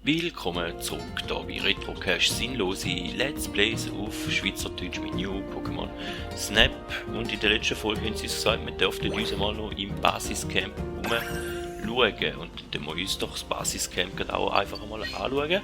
Willkommen zurück hier bei Retrocache sinnlose Let's Plays auf Schweizerdeutsch mit New Pokémon Snap. Und in der letzten Folge haben sie gesagt, wir dürften uns mal noch im Basiscamp rumschauen. Und dann müssen wir uns doch das Basiscamp gerade auch einfach mal anschauen.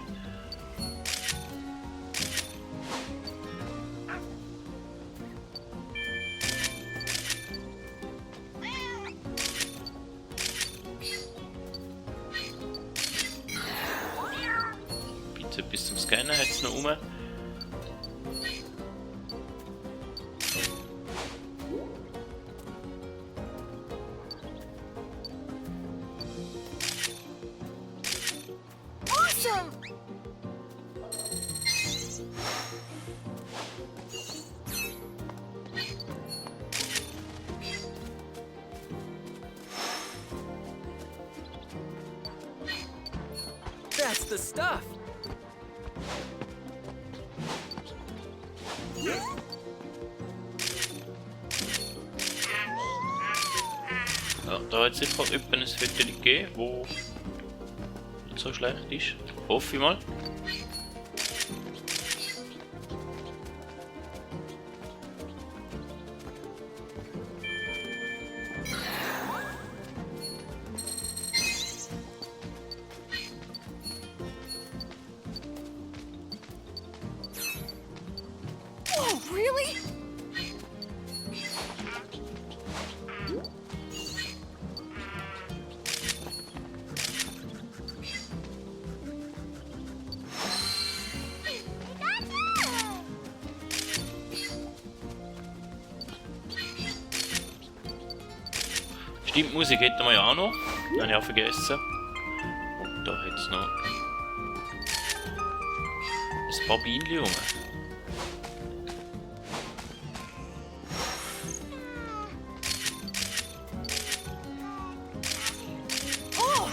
Bis zum Scannen hat es noch rum. Awesome! That's the stuff! Ja, da hat es sicher etwa ein Viertel gegeben, wo nicht so schlecht ist. Hoffe ich mal. Oh, really? Stimmt, Musik hätten wir ja auch noch. Die habe ich auch vergessen. Und da hat es noch ein paar Bienen rum. Oh!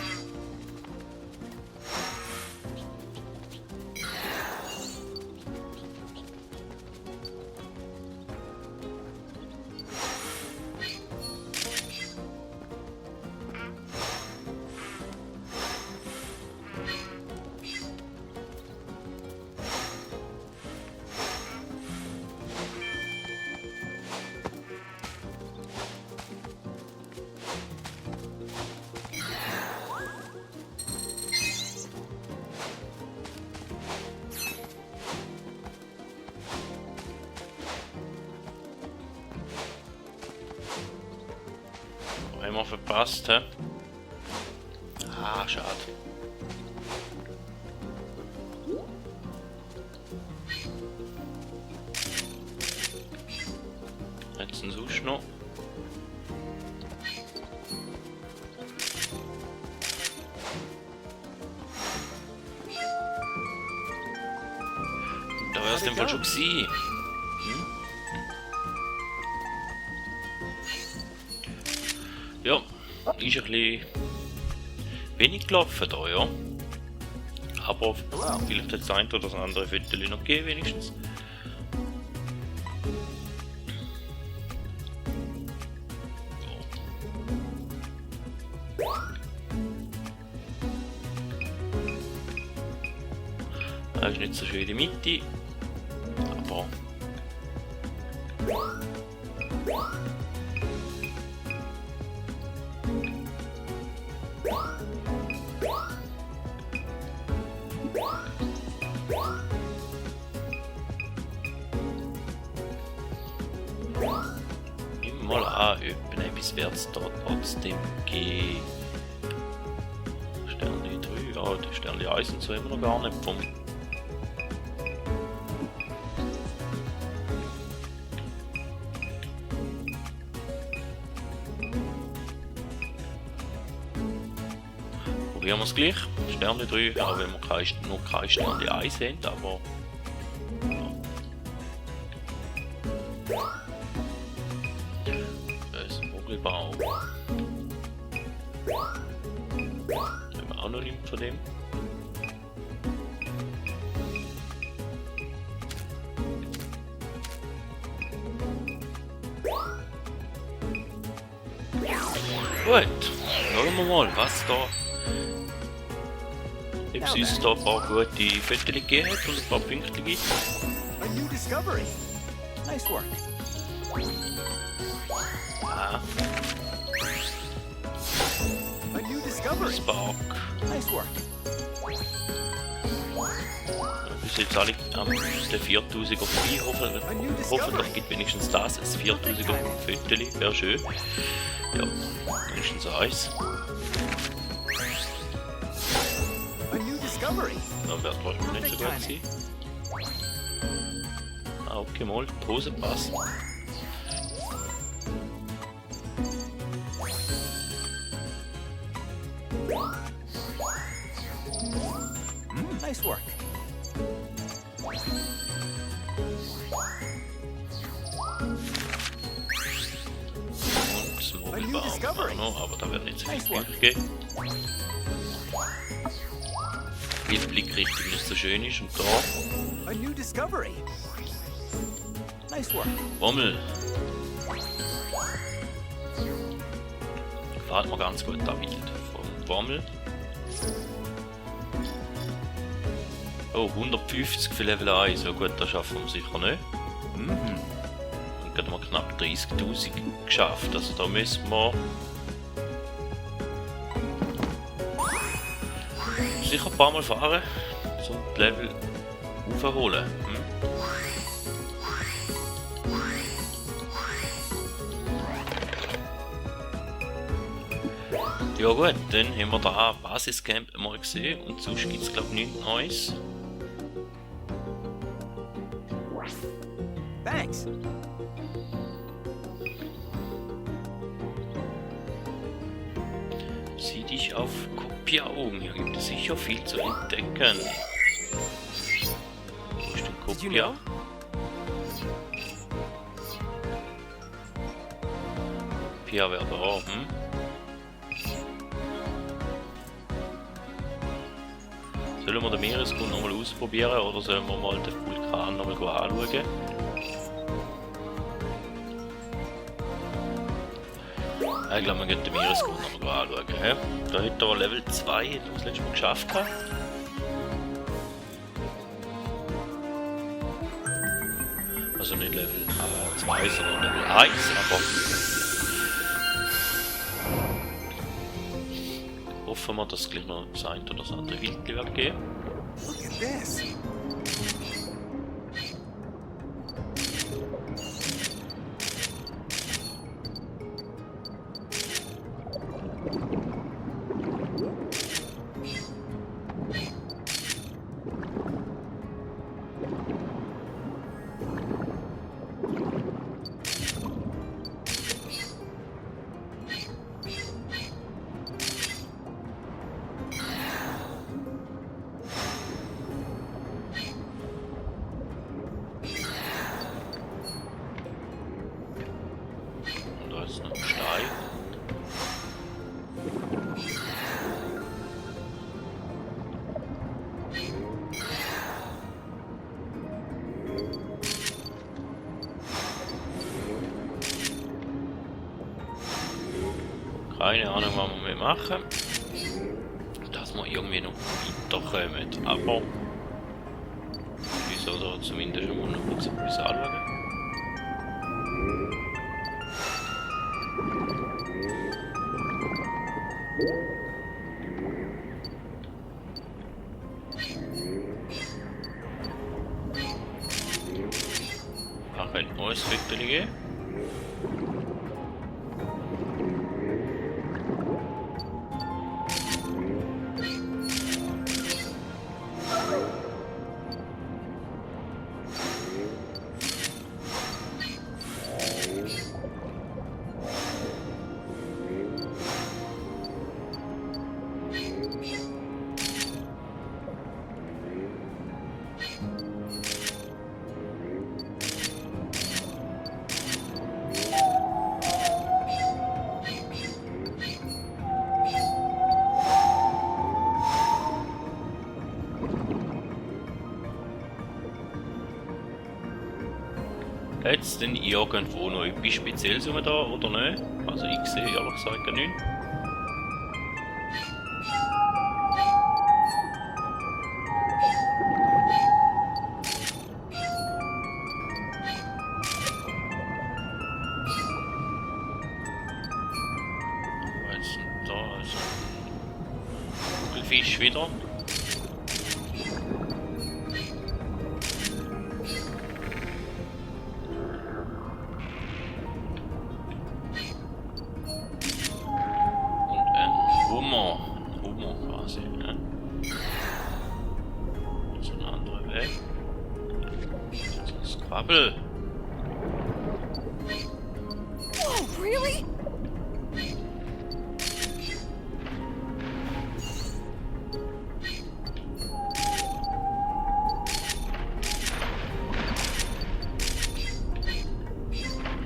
Haben wir verpasst, hä? Ah, schade. Jetzt ein sonst noch. Da wäre es im Fall schon gewesen. Ja, ist ein bisschen wenig gelaufen da, ja. Aber vielleicht hat es ein oder das andere Viertel noch gegeben, wenigstens. Ja. Das ist nicht so schön in der Mitte, aber mal an, etwas wird es da trotzdem geben. Sternli 3, ja, die Sternli 1 und so immer noch gar nicht vom. Probieren wir es gleich. Sternli 3, auch wenn wir noch keine Sternli 1 haben, aber. Vogelbau. Haben wir auch noch nichts von dem. Gut, schauen wir mal, was da ob es uns da ein paar gute Fotos gegeben hat und ein paar Punkte gibt. A new discovery. Nice work. Ah, A new discovery. Spark. Nice work. Wir sind jetzt alle am 4000er vorbei. Hoffentlich gibt wenigstens das, ein 4000er Foto, wäre schön. Ja, wenigstens eins. A new discovery. Dann wird wahrscheinlich nicht so gut sein. Ah, okay, mal, die Hose passt. Nice work. Und das Mobilbaum noch, aber da wird nicht so viel Punkte geben. Weil die Blickrichtung nicht so schön ist und da. A new discovery. Nice work. Wommel. Gefällt mir ganz gut, da Bild vom Wommel. Oh, 150 für Level 1, so gut, das schaffen wir sicher nicht. Und gerade mal knapp 30.000 geschafft, also da müssen wir sicher ein paar Mal fahren, um die Level aufzuholen. Ja gut, dann haben wir da Basiscamp mal gesehen und sonst gibt es glaube ich nichts Neues. Thanks. Sieh dich auf Kopia-Augen, hier gibt es sicher viel zu entdecken. Wo ist denn Did you Kopia? know? Kopia wäre da, Sollen wir den Meeresgrund nochmal ausprobieren oder sollen wir mal den Vulkan nochmal anschauen? Ich glaube, wir gehen den Meeresgrund nochmal anschauen. He? Da hat er Level 2 hätten wir das letzte Mal geschafft. Also nicht Level 2, sondern Level 1, aber hoffen wir, dass es gleich noch das eine oder das andere Wildli wird geben. Look at this. Und da ist noch ein Stein. Keine Ahnung, was wir machen. Dass wir irgendwie noch weiterkommen. Aber wieso da zumindest schon mal noch kurz etwas anschauen. Kann ein neues Foto geben. Hat es denn irgendwo noch etwas Spezielles da oder nicht? Also ich sehe ehrlich gesagt gar nichts. Fisch wieder. Und ein Hummer. Ein Hummer quasi. Ja. Das ist ein anderer Weg. Das ist Krabbel. Whoa, really?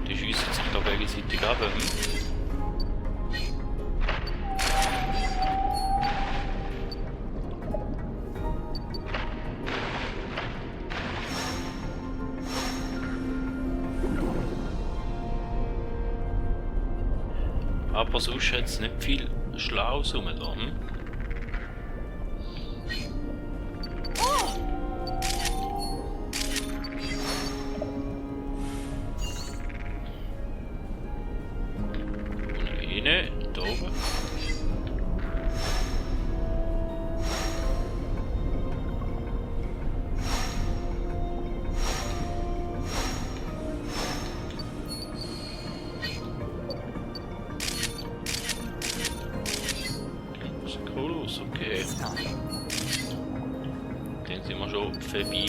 Die schießen sich da gegenseitig ab. Aber sonst hat es nicht viel Schlaues rum da. Oh, Und eine, da oben. Sieht cool aus, okay. It's time. Den sind wir schon vorbei.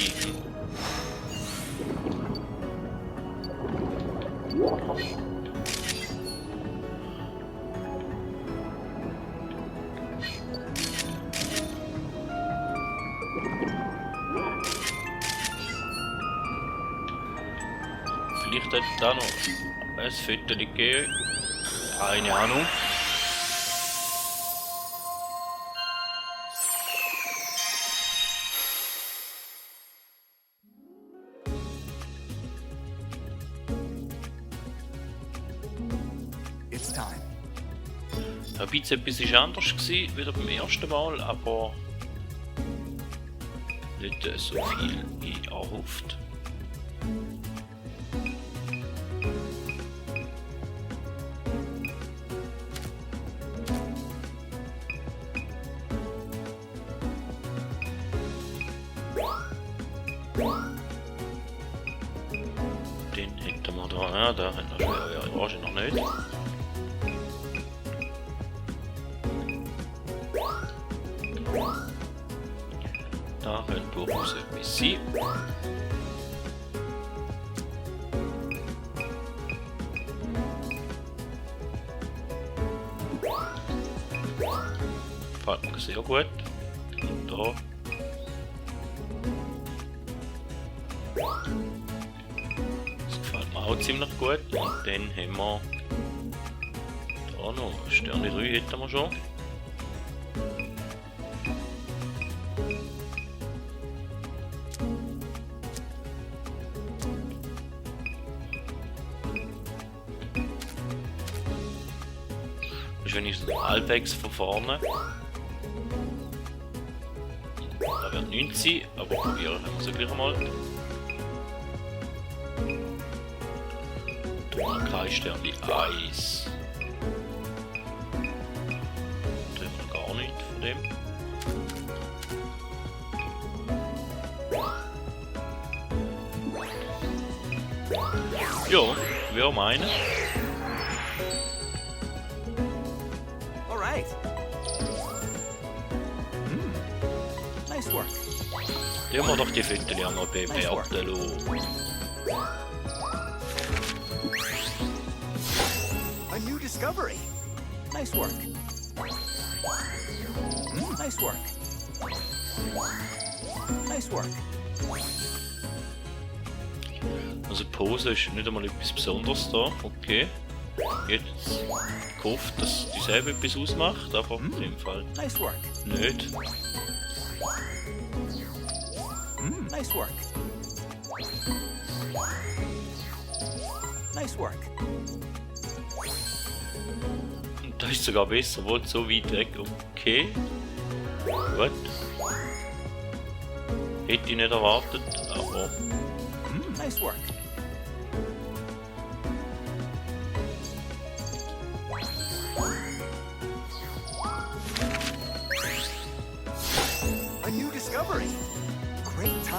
Vielleicht hat es da noch ein Foto gegeben. Keine Ahnung. It's time. Ein bisschen etwas war anders gewesen, wieder beim ersten Mal, aber nicht so viel wie erhofft. Den hätten wir da, ja, da haben wir schwere Orange noch nicht. Da könnte durchaus etwas sein. Gefällt mir sehr gut. Und da. Das gefällt mir auch ziemlich gut. Und dann haben wir da noch Sterne 3 hätten wir schon. Das ist wenigstens halbwegs von vorne. Da wird 90, aber probieren können wir es gleich einmal. Da haben wir kein Sternchen Eis. Da haben wir gar nichts von dem. Ja, wir meinen. All right. Nice work. Lassen wir doch die Fotos einmal bewerten lassen. A new discovery. Nice work. Nice work. Nice work. Also Pose ist nicht einmal etwas Besonderes da, okay. Jetzt gehofft, dass dieselbe etwas ausmacht, aber in dem Fall Nice work. nicht. Nice work. Nice work. Und da ist sogar besser, wohl so weit weg, okay. Gut. Hätte ich nicht erwartet, aber Nice work.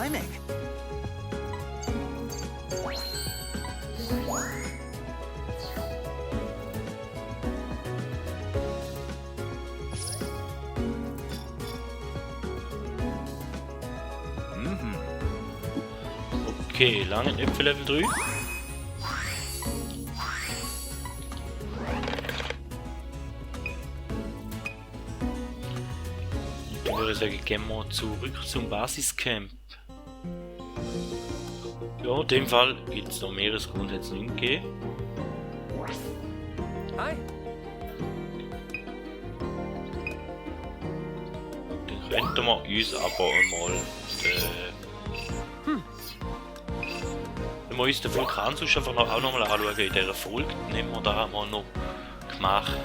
climbing. Okay, lange nicht für Level 3. Dann würde ich sagen, gehen wir zurück zum Basiscamp. Ja, in dem Fall gibt es noch Meeresgrund, hat es nicht gegeben. Hi. Dann könnten wir uns aber einmal wenn wir uns den Vulkan sonst einfach auch noch mal anschauen in dieser Folge, nehmen wir da haben wir noch gemacht.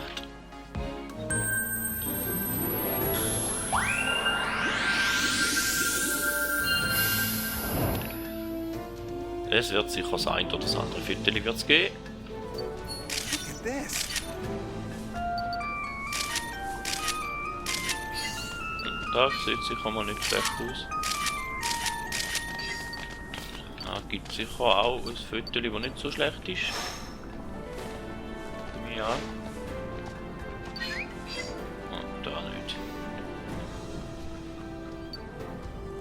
Es wird sicher das eine oder das andere Viertel wird's geben. Look at this. Da sieht sicher mal nicht schlecht aus. Da gibt es sicher auch ein Viertel, das nicht so schlecht ist. Ja. Und da nicht.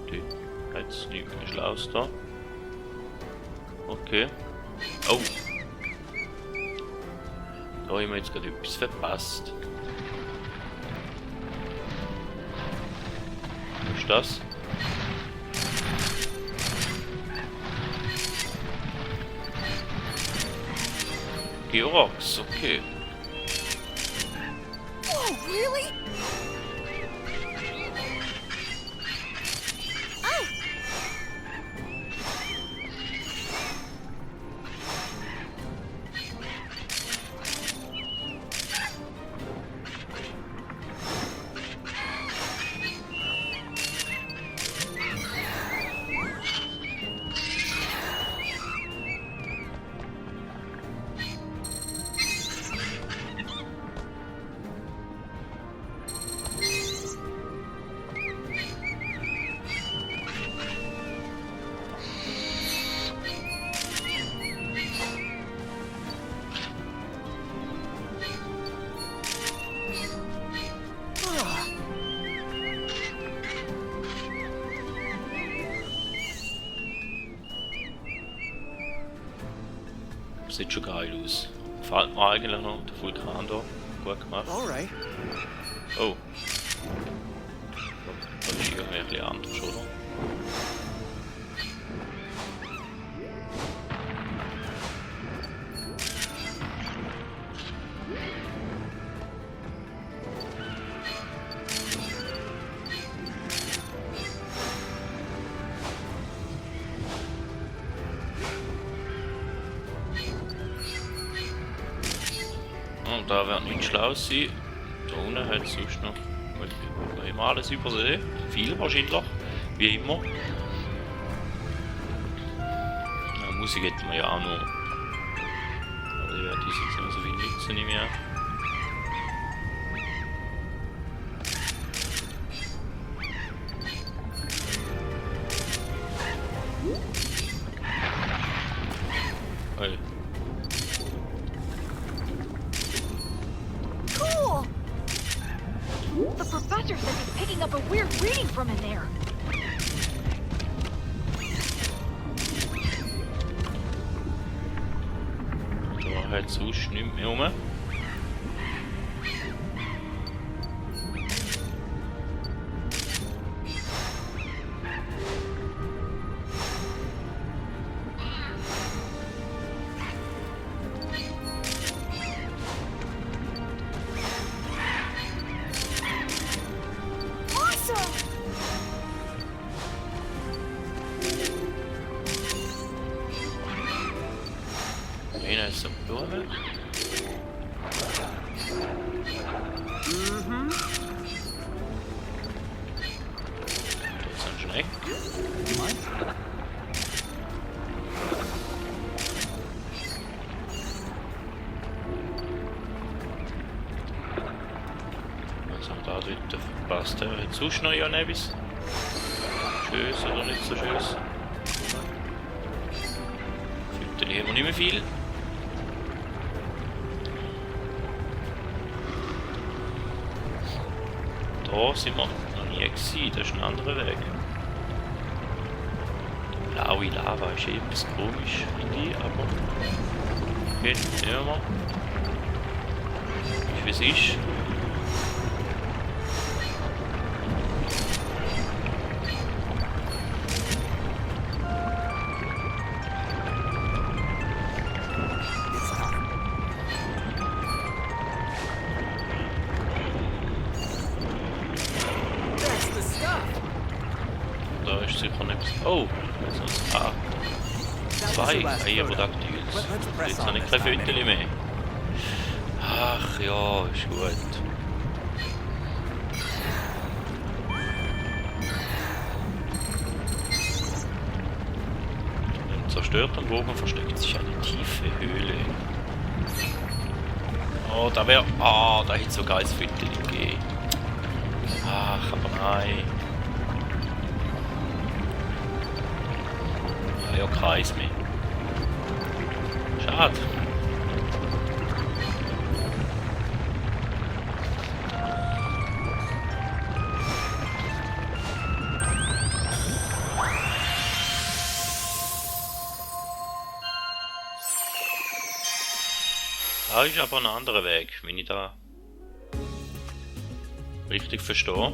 Dort hat es nichts mehr Schlaues da. Okay. Oh! Da haben wir jetzt gerade etwas verpasst. Was ist das? Georox, okay. Whoa, really? Oh! Sieht schon geil aus. Gefällt mir eigentlich noch, der Vulkan da. Gut gemacht. Alright. Oh. Das ist irgendwie ein bisschen anders, oder? Und da wird nicht schlau sein. Da unten hat es sonst noch. Da haben wir alles übersehen. Viel wahrscheinlich. Wie immer. Ja, Musik hätten wir ja auch noch. Aber die werde ich jetzt nicht so viel nutzen, nicht mehr. Hey. Cool! The professor said he's picking up a weird reading from in there. Da hat es sonst nichts mehr rum. Awesome! Einer ist so Blume. Dort sind Schnecken. You mind? Was haben wir da dort verpasst? Hat sonst noch ja etwas? Schönes oder nicht so schönes? Fütterli haben wir nicht mehr viel. Da sind wir noch nie gewesen, das ist ein anderer Weg. Blaue Lava ist etwas komisch, finde ich, aber okay, nehmen wir. Ist wie es ist. It's time. That's the stuff. Da ist sicher nichts. Oh, sonst That was zwei the last photo. Eierodactyls. Let's press Jetzt on habe ich this kein time, Fötterli mehr. Ach ja, ist gut. Im zerstörten Bogen versteckt sich eine tiefe Höhle. Oh, da wäre... Ah, da hätte sogar ein Fötterli gegeben. Ach, aber nein. Ja, keins mehr. Schade. Da ist aber ein anderer Weg, wenn ich da richtig verstehe.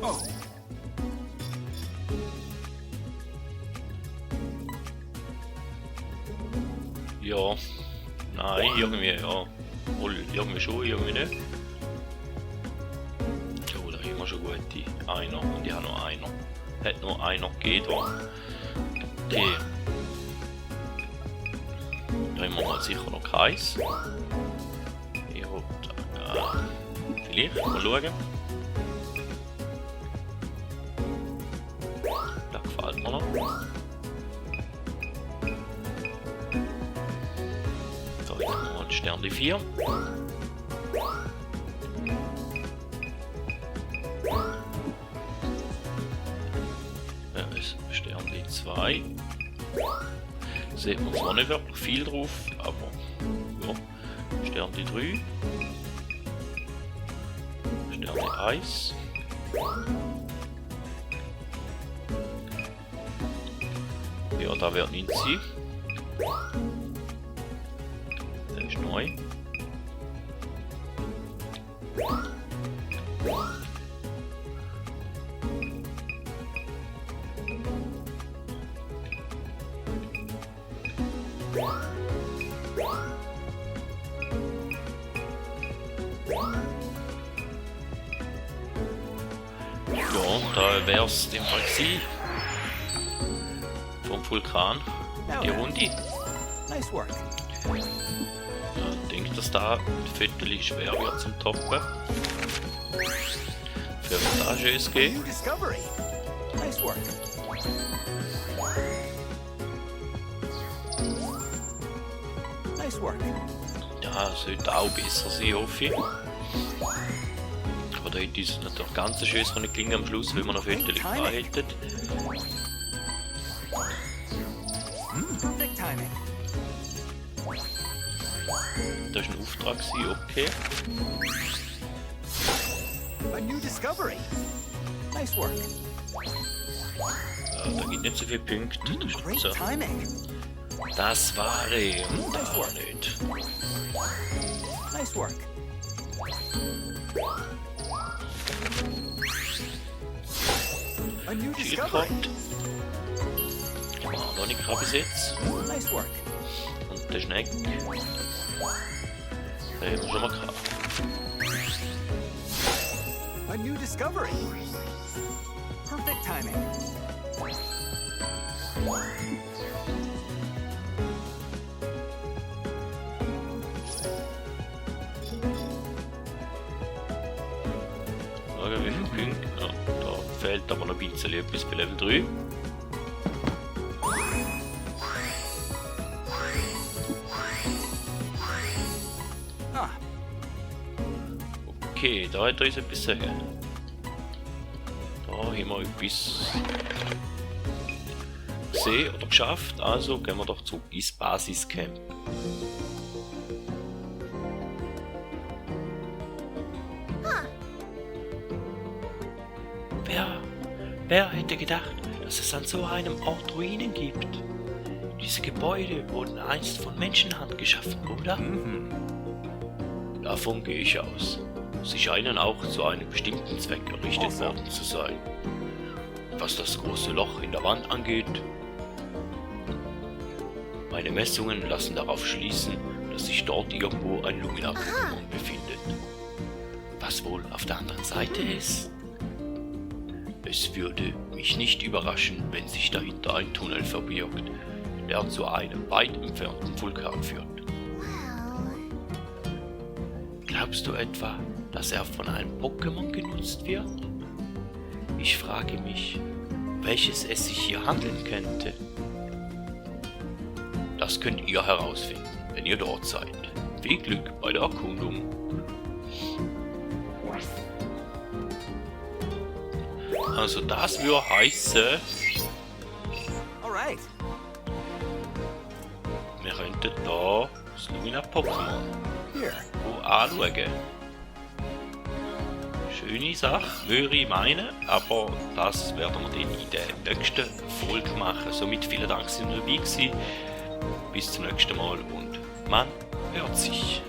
Oh, Ja. Nein, irgendwie ja. Wohl, irgendwie schon, irgendwie nicht. Ja, da haben wir schon gute. Einer. Und ich habe noch einer. Hat nur einer gegeben. Okay. Da haben wir mal sicher noch keins. Ja, vielleicht. Mal schauen. Das gefällt mir noch. Da haben wir ein Sternli 4. Ein Sternli 2. Sieht man zwar nicht wirklich viel drauf, aber ja. Sternli 3. Sternli 1. Ja, da wird nicht sein. Der ist neu. Ja, da wär's dem Fall gewesen. Vom Vulkan. Die Runde. nice work. Ich denke, dass da Viertel schwer wird zum Toppen. Für was da Schönes New geben. discovery. Nice work. Nice work. Ja, sollte auch besser sein, hoffe ich. Aber da hätte es natürlich ganz schön von Klinge am Schluss, wenn wir noch Viertel hätten. Perfect timing. Das war ein Auftrag, okay. A new discovery. Nice work. Da gibt nicht so viele Punkte. Das ist Great so. timing. Das war er und Nice da work. nicht. Nice work. A new discovery. Schildkrott. Noch nicht bis jetzt. Nice work. Und der Schneck. Den haben wir schon mal gehabt. A new discovery. Perfect timing. Schauen, wie viele Punkte. Ja, da fehlt aber noch ein bisschen etwas bei Level 3. Ah, Okay, da hat er uns etwas sagen. Da haben wir etwas gesehen oder geschafft, also gehen wir doch zurück ins Basiscamp. Wer hätte gedacht, dass es an so einem Ort Ruinen gibt? Diese Gebäude wurden einst von Menschenhand geschaffen, oder? Davon gehe ich aus. Sie scheinen auch zu einem bestimmten Zweck errichtet worden zu sein. Was das große Loch in der Wand angeht, meine Messungen lassen darauf schließen, dass sich dort irgendwo ein Lumina-Pokémon befindet. Was wohl auf der anderen Seite ist? Es würde mich nicht überraschen, wenn sich dahinter ein Tunnel verbirgt, der zu einem weit entfernten Vulkan führt. Glaubst du etwa, dass er von einem Pokémon genutzt wird? Ich frage mich, welches es sich hier handeln könnte. Das könnt ihr herausfinden, wenn ihr dort seid. Viel Glück bei der Erkundung. Also das würde heißen, Alright. wir könnten da das Lumina-Pokémon Here. anschauen. Schöne Sache, würde ich meinen, aber das werden wir dann in der nächsten Folge machen. Somit vielen Dank, dass ihr dabei gewesen. Bis zum nächsten Mal und man hört sich.